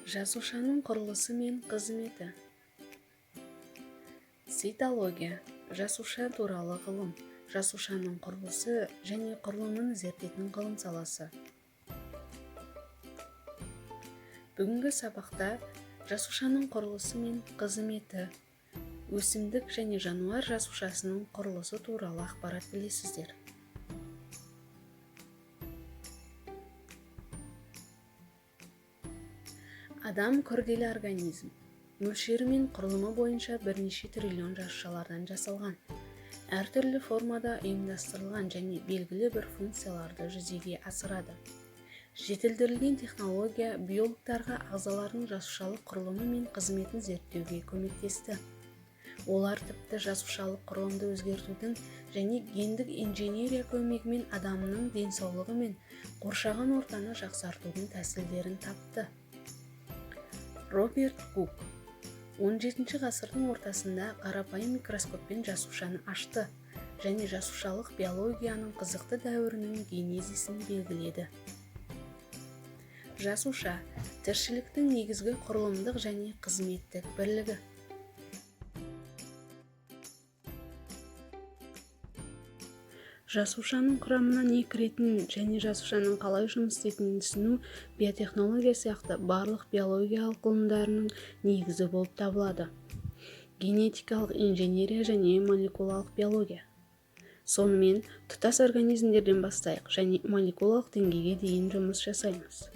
Жасушаның құрылысы мен қызметі. Цитология – жасуша туралы ғылым, жасушаның құрылысы және құрылымын зерттейтін ғылым саласы. Бүгінгі сабақта жасушаның құрылысы мен қызметі, өсімдік және жануар жасушасының құрылысы туралы ақпарат білесіздер. Адам күрделі организм. Мөлшері мен құрылымы бойынша бірнеше триллион жасушалардан жасалған. Әртүрлі формада ұйымдастырылған және белгілі бір функцияларды жүзеге асырады. Жетілдірілген технология биологтарға ағзалардың жасушалық құрылымы мен қызметін зерттеуге көмектесті. Олар тіпті жасушалық құрылымды өзгертудің және гендік инженерия көмегімен адамның денсаулығы мен қоршаған ортаны жақсартудың тәсілдерін тапты. Роберт Гук 17 ғасырдың ортасында қарапайым микроскоппен жасушаны ашты және жасушалық биологияның қызықты дәуірінің генезисін белгіледі. Жасуша – тіршіліктің негізгі құрылымдық және қызметтік бірлігі. Жасушаның құрамына не кіретінін және жасушаның қалай жұмыс істейтінін түсіну биотехнология сияқты барлық биологиялық ғылымдарының негізі болып табылады. Генетикалық инженерия және молекулалық биология. Сонымен, тұтас организмдерден бастайық және молекулалық деңгейге дейін жұмыс жасаймыз.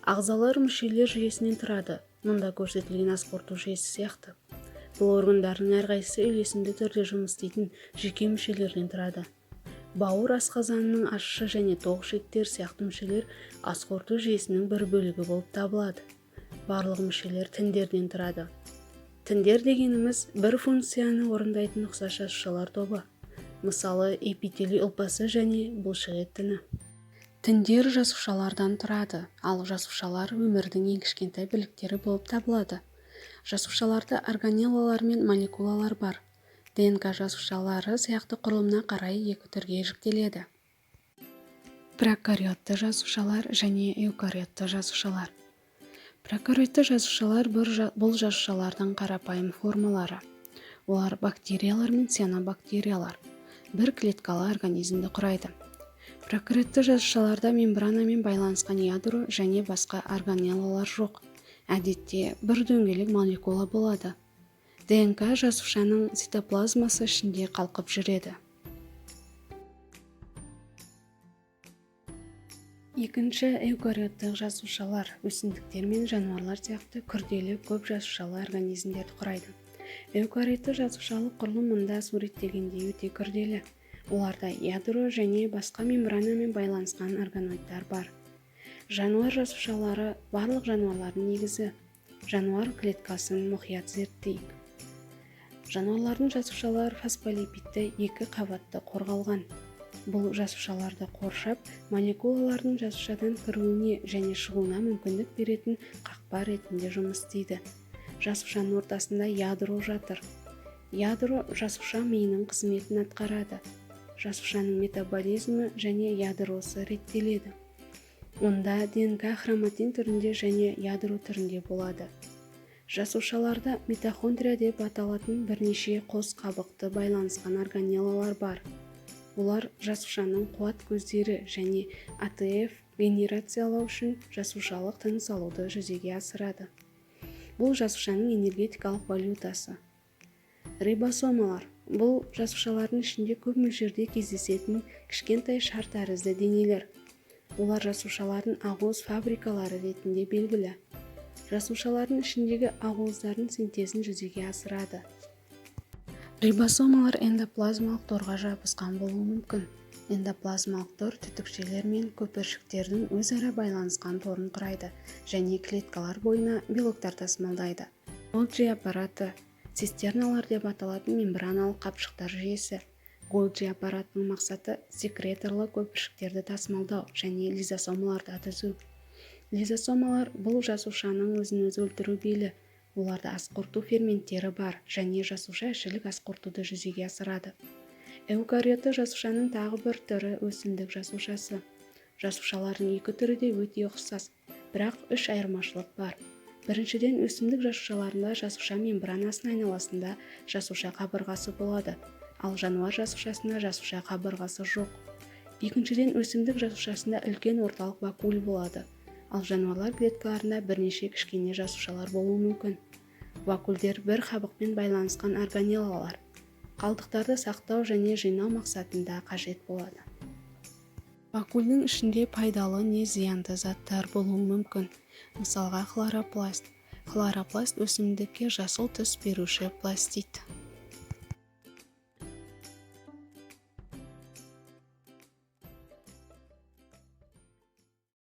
Ағзалар мүшелер жүйесінен тұрады, мұнда көрсетілген ас қорыту жүйесі сияқты. Бұл органдардың әрқайсысы үйлесімді түрде жұмыс істейтін жеке мүшелерден тұрады. Бауыр, асқазанның ащы және тоқ ішектер сияқты мүшелер ас қорыту жүйесінің бір бөлігі болып табылады. Барлық мүшелер тіндерден тұрады. Тіндер дегеніміз – бір функцияны орындайтын ұқсас жасушалар тобы. Мысалы, эпителий ұлпасы және бұлшықет тіні. Тіндер жасушалардан тұрады, ал жасушалар өмірдің ең кішкентай бірліктері болып табылады. Жасушаларда органеллалар мен молекулалар бар. ДНК жасушалары сияқты құрылымына қарай екі түрге жіктеледі: прокариотты жасушалар және эукариотты жасушалар. Прокариотты жасушалар – бұл жасушалардың қарапайым формалары. Олар бактериялар мен цианобактериялар бір клеткалы организмді құрайды. Прокариотты жасушаларда мембранамен байланысқан ядро және басқа органеллалар жоқ. Әдетте бір дөңгелек молекула болады. ДНК жасушаның цитоплазмасы ішінде қалқып жүреді. Екінші эукариоттық жасушалар өсімдіктер мен жануарлар сияқты күрделі көп жасушалы организмдерді құрайды. Эукариотты жасушалық құрылым мұнда суреттелгендей өте күрделі. Оларда ядро және басқа мембранамен байланысқан органоидтар бар. Жануар жасушалары – барлық жануарлардың негізі. Жануар клеткасын мұқият зерттейік. Жануарлардың жасушалары фосфолипидті екі қабатты қорғалған. Бұл жасушаларды қоршап, молекулалардың жасушадан кіруіне және шығуына мүмкіндік беретін қақпа ретінде жұмыс істейді. Жасушаның ортасында ядро жатыр. Ядро жасуша миының қызметін атқарады. Жасушаның метаболизмі және ядросы реттеледі. Онда ДНК хроматин түрінде және ядро түрінде болады. Жасушаларда митохондрия деп аталатын бірнеше қос қабықты байланысқан органеллалар бар. Олар жасушаның қуат көздері және АТФ генерациялау үшін жасушалық тыныс алуды жүзеге асырады. Бұл жасушаның энергетикалық валютасы. Рибосомалар – бұл жасушалардың ішінде көп мөлшерде кездесетін кішкентай шар тәрізді денелер. Олар жасушалардың ақуыз фабрикалары ретінде белгілі. Жасушалардың ішіндегі ақуыздардың синтезін жүзеге асырады. Рибосомалар эндоплазмалық торға жабысқан болуы мүмкін. Эндоплазмалық тор түтікшелер мен көпіршіктердің өзара байланысқан торын құрайды және клеткалар бойына белоктар тасымалдайды. Гольджи аппараты – цистерналар деп аталатын мембраналық қапшықтар жүйесі. Гольджи аппаратының мақсаты – секреторлы көпіршіктерді тасымалдау және лизосомаларды түзу. Лизосомалар – бұл жасушаның өзін-өзі өлтіру белі. Оларда ас қорыту ферменттері бар және жасуша ішілік ас қорытуды жүзеге асырады. Эукариотты жасушаның тағы бір түрі – өсімдік жасушасы. Жасушалардың екі түрі де өте ұқсас, бірақ үш айырмашылық бар. Біріншіден, өсімдік жасушаларында жасуша мембранасының айналасында жасуша қабырғасы болады, ал жануар жасушасында жасуша қабырғасы жоқ. Екіншіден, өсімдік жасушасында үлкен орталық вакуоль болады, ал жануарлар клеткаларында бірнеше кішкене жасушалар болуы мүмкін. Вакуольдер – бір қабықпен байланысқан органеллалар, қалдықтарды сақтау және жинау мақсатында қажет болады. Вакуольдің ішінде пайдалы не зиянды заттар болуы мүмкін. Мысалға, хлоропласт. Хлоропласт – өсімдікке жасыл түс беруші пластид.